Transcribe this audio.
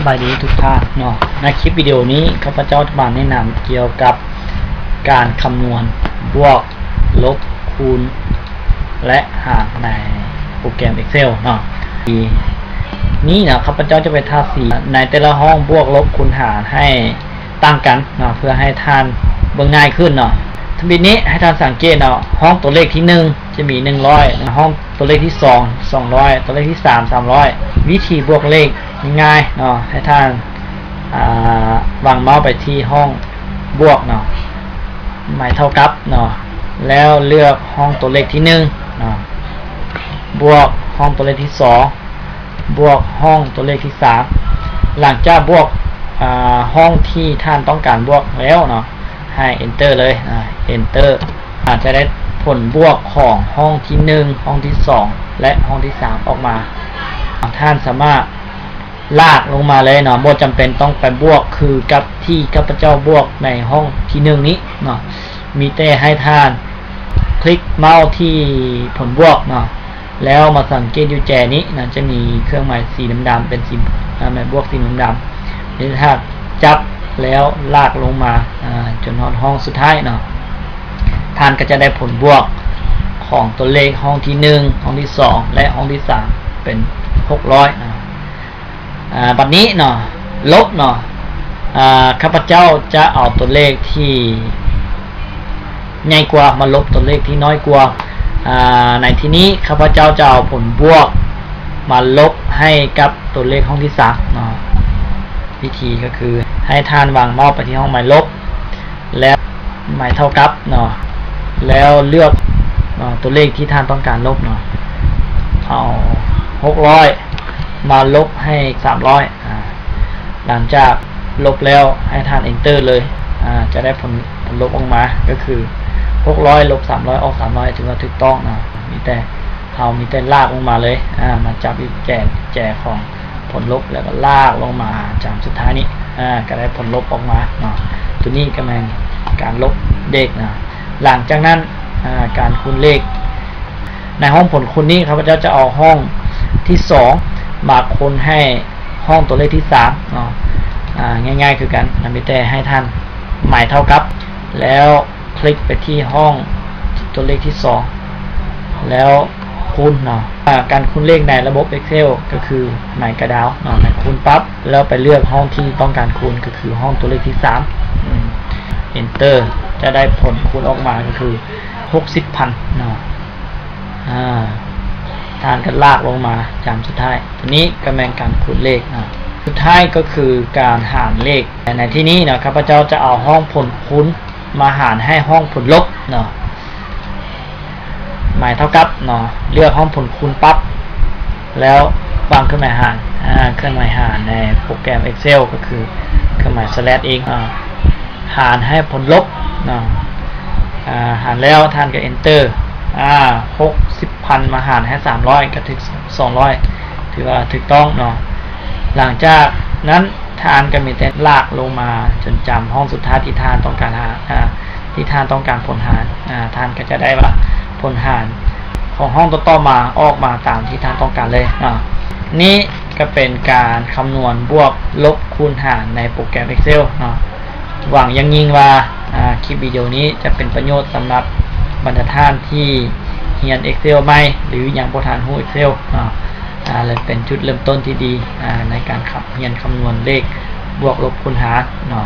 ສະບາຍດີທຸກທ່ານເນາະ. ໃນຄລິບວິດີໂອນີ້ ຂ້າພະເຈົ້າຈະມາແນະນຳກ່ຽວກັບການຄຳນວນບວກ, ລົບ, ຄູນ ແລະ ຫານໃນໂປຣແກຣມ Excel ເນາະ. ທີນີ້ເນາະ ຂ້າພະເຈົ້າຈະໄປທາສີໃນແຕ່ລະຫ້ອງບວກ, ລົບ, ຄູນ, ຫານໃຫ້ຕ່າງກັນເນາະ ເພື່ອໃຫ້ທ່ານເບິ່ງງ່າຍຂຶ້ນເນາະ. ທຳອິດນີ້ໃຫ້ທ່ານສັງເກດເນາະ ຫ້ອງຕົວເລກທີໜຶ່ງ ຈະມີໜຶ່ງຮ້ອຍ, ໃນຫ້ອງຕົວເລກທີສອງ ສອງຮ້ອຍ, ຕົວເລກທີສາມ ສາມຮ້ອຍ. ວິທີບວກເລກງ່າຍໆເນາະ ໃຫ້ທ່ານ ອາ ວາງເມົາສ໌ໄປທີ່ຫ້ອງບວກເນາະ ໝາຍເທົ່າກັບເນາະ ແລ້ວເລືອກຫ້ອງຕົວເລກທີໜຶ່ງເນາະ ບວກຫ້ອງຕົວເລກທີສອງ ບວກຫ້ອງຕົວເລກທີສາມ. ຫຼັງຈາກບວກ ອາ ຫ້ອງທີ່ທ່ານຕ້ອງການບວກແລ້ວເນາະ ໃຫ້ Enter ເລີຍ ອາ Enter ອາ ຈະໄດ້ຜົນບວກຂອງຫ້ອງທີໜຶ່ງ, ຫ້ອງທີສອງ ແລະ ຫ້ອງທີສາມອອກມາ. ທ່ານສາມາດລາກລົງມາເລີຍເນາະ ບໍ່ຈຳເປັນຕ້ອງໄປບວກຄືກັບທີ່ຂ້າພະເຈົ້າບວກໃນຫ້ອງທີໜຶ່ງນີ້ເນາະ. ມີແຕ່ໃຫ້ທ່ານຄລິກເມົາສ໌ທີ່ຜົນບວກເນາະ ແລ້ວມາສັງເກດຢູ່ແຈນີ້ນະ ຈະມີເຄື່ອງໝາຍສີດຳໆ ເປັນສີ ອາ ໝາຍບວກສີດຳໆ ນີ້ ຖ້າຈັບແລ້ວລາກລົງມາ ອາ ຈົນຮອດຫ້ອງສຸດທ້າຍເນາະ ທ່ານກໍຈະໄດ້ຜົນບວກຂອງຕົວເລກຫ້ອງທີໜຶ່ງ, ຫ້ອງທີສອງ ແລະ ຫ້ອງທີສາມ ເປັນຫົກຮ້ອຍເນາະ. ອາ ບັດນີ້ເນາະ ລົບເນາະ ອາ ຂ້າພະເຈົ້າຈະເອົາຕົວເລກທີ່ໃຫຍ່ກວ່າມາລົບຕົວເລກທີ່ນ້ອຍກວ່າ. ອາ ໃນທີ່ນີ້ຂ້າພະເຈົ້າຈະເອົາຜົນບວກມາລົບໃຫ້ກັບຕົວເລກຫ້ອງທີສາມເນາະ. ວິທີກໍຄືໃຫ້ທ່ານວາງເມົາສ໌ໄປທີ່ຫ້ອງໝາຍລົບ ແລ້ວໝາຍເທົ່າກັບເນາະ ແລ້ວເລືອກ ເນາະ ຕົວເລກທີ່ທ່ານຕ້ອງການລົບເນາະ ເອົາຫົກຮ້ອຍມາລົບໃຫ້ສາມຮ້ອຍ. ອາ ຫຼັງຈາກລົບແລ້ວໃຫ້ທ່ານ Enter ເລີຍ ອາ ຈະໄດ້ຜົນ ຜົນລົບອອກມາ ກໍຄືຫົກຮ້ອຍລົບສາມຮ້ອຍອອກສາມຮ້ອຍ ຖືວ່າຖືກຕ້ອງເນາະ. ມີແຕ່ ເຮົາມີແຕ່ລາກລົງມາເລີຍ ອາ ມາຈັບຢູ່ແຈ ແຈຂອງຜົນລົບ ແລ້ວກໍລາກລົງມາຈາມສຸດທ້າຍນີ້ ອາ ກໍໄດ້ຜົນລົບອອກມາເນາະ. ຕົວນີ້ກໍແມ່ນການລົບເລກນະ. ຫຼັງຈາກນັ້ນ ອາ ການຄູນເລກ ໃນຫ້ອງຜົນຄູນນີ້ ຂ້າພະເຈົ້າຈະເອົາຫ້ອງທີສອງມາຄູນໃຫ້ຫ້ອງຕົວເລກທີສາມເນາະ. ອາ ງ່າຍໆຄືກັນນະ ມີແຕ່ໃຫ້ທ່ານໝາຍເທົ່າກັບ ແລ້ວ ຄລິກໄປທີ່ຫ້ອງຕົວເລກທີສອງ ແລ້ວຄູນເນາະ. ອາ ການຄູນເລກໃນລະບົບ Excel ກໍຄືໝາຍກະດາວເນາະ ໃຫ້ຄູນປັບ ແລ້ວໄປເລືອກຫ້ອງທີ່ຕ້ອງການຄູນ ກໍຄືຫ້ອງຕົວເລກທີສາມ ອືມ Enter ຈະໄດ້ຜົນຄູນອອກມາກໍຄືຫົກສິບພັນເນາະ. ອາ ທ່ານກໍລາກລົງມາຈາມສຸດທ້າຍ. ຕົວນີ້ກໍແມ່ນການຄູນເລກເນາະ. ສຸດທ້າຍກໍຄືການຫານເລກ. ໃນທີ່ນີ້ເນາະ ຂ້າພະເຈົ້າຈະເອົາຫ້ອງຜົນຄູນ ມາຫານໃຫ້ຫ້ອງຜົນລົບເນາະ ໝາຍເທົ່າກັບເນາະ ເລືອກຫ້ອງຜົນຄູນປັບ ແລ້ວວາງເຄື່ອງໝາຍຫານ ອາ ເຄື່ອງໝາຍຫານໃນໂປຣແກຣມ Excel ກໍຄືເຄື່ອງໝາຍສະແລັດເອງ ອາ ຫານໃຫ້ຜົນລົບເນາະ. ອາ ຫານແລ້ວທ່ານກໍ Enter ອາ ຫົກສິບພັນມາຫານໃຫ້ສາມຮ້ອຍ ກໍຖືກສອງຮ້ອຍ ຖືວ່າຖືກຕ້ອງເນາະ. ຫຼັງຈາກນັ້ນ ທ່ານກໍມີແຕ່ລາກລົງມາຈົນຈຳຫ້ອງສຸດທ້າຍທີ່ທ່ານຕ້ອງການຫາ ອາ ທີ່ທ່ານຕ້ອງການຜົນຫານ ອາ ທ່ານກໍຈະໄດ້ວ່າຜົນຫານຂອງຫ້ອງຕໍ່ໆມາອອກມາຕາມທີ່ທ່ານຕ້ອງການເລີຍເນາະ. ນີ້ກໍເປັນການຄຳນວນບວກ ລົບ ຄູນ ຫານໃນໂປຣແກຣມ Excel ເນາະ. ຫວັງຢ່າງຍິ່ງວ່າ ອາ ຄລິບວິດີໂອນີ້ຈະເປັນປະໂຫຍດສຳລັບບັນດາທ່ານທີ່ຮຽນ Excel ໃໝ່ ຫຼື ຍັງບໍ່ທັນຮູ້ Excel ເນາະ. ອາ ແລະ ເປັນຈຸດເລີ່ມຕົ້ນທີ່ດີ ອາ ໃນການຂັບຮຽນຄຳນວນເລກບວກລົບຄູນຫານເນາະ.